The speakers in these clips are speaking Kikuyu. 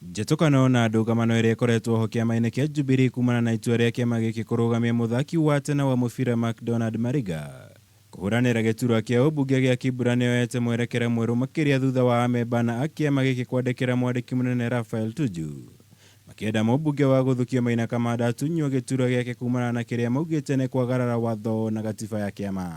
Njĩtũkano na ndũgamano ĩrĩa ĩkoretwo ho kĩama-inĩ kĩa Jubilee kumana na itua rĩa kĩama gĩkĩ kũrũgamia mũthaki wa tene wa mũbira McDonald Mariga kũhũranĩra gĩturwa kĩa ũmbunge gĩa Kibra nĩyoete mwerekera mwerũ makĩria thutha wa amemba ana a kĩama gĩkĩ kwandĩkĩra mwandĩki mũnene Raphael Tuju makĩenda mũmbunge wa gũthukio Maina Kamanda atunywo gĩturwa gĩake kumana na kĩrĩa maugĩte nĩ kwagarara watho na gatiba ya kĩama.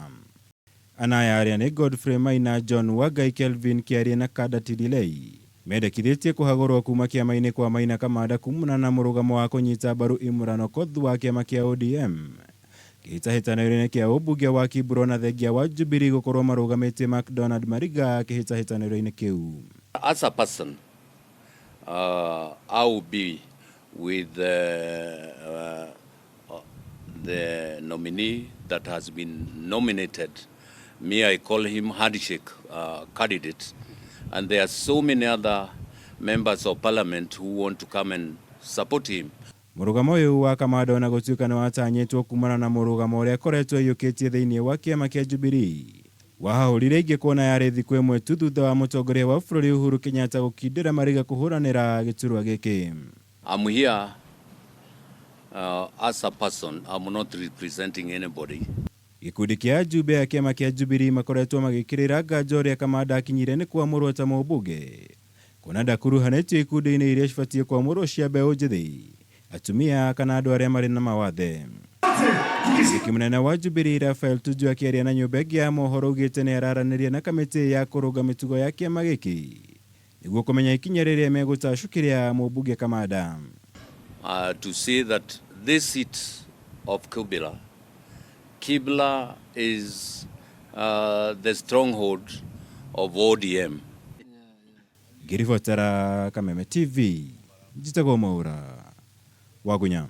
Ana aya arĩa nĩ Godfrey Maina, John Wangai, Kelvin Kĩarie na Kanda Tidilei mendekithĩtie kũhagũrwo kuma kĩama-inĩ kwa Maina Kamanda kumana na mũrũgamo wa kũnyita mbaru Imran Okoth wa kĩama kĩa ODM kĩhĩtahĩtano-inĩ kĩa ũmbunge wa Kibro na thengia wa Jubilee gũkorwo marũgamĩtie McDonald Mariga kĩhĩtahĩtanĩro-inĩ kĩu. As a person, I will be with the nominee that has been nominated. Me, I call him handshake candidate. And there are so many other members of parliament who want to come and support him. Mũrũgamo ũyũ wa Kamanda ona gũtuĩka nĩ watanyĩtwo kumana na mũrũgamo ũrĩa akoretwo aiyũkĩtie thĩinĩ wa kĩama kĩa Jubilee wahahũrire ingĩ kuona yarĩ thikũ ĩmwe tu thutha wa mũtongoria wa bũrũri Uhuru Kenyatta gũkindĩra Mariga kũhũranĩra gĩturwa gĩkĩ. I'm here as a person. I'm not representing anybody. Gĩkundi kĩa ajumbe a kĩama kĩa Jubilee makoretwo magĩkĩrĩra nganja ũrĩa Kamanda akinyire nĩ kwamũrwo ta mũmbunge kuona ndakuruhanĩtio ikundi-inĩ iria cibatiĩ kwamũrwo cia mbeũ njĩthĩ, atumia kana andũ arĩa marĩ na mawathe. Mwandĩki mũnene wa Jubilee Raphael Tuju akĩaria na nyũmba ĩngĩ ya mohoro augĩte nĩ araranĩria na kamĩtĩ ya kũrũnga mĩtugo ya kĩama gĩkĩ nĩguo kũmenya ikinya rĩrĩa megũtacũkĩria mũmbunge Kamanda. To say that this seat of Kibra, Kibra is the stronghold of ODM. Ngĩribotera Kameme TV, njĩtagwo Mwaura Wagunya.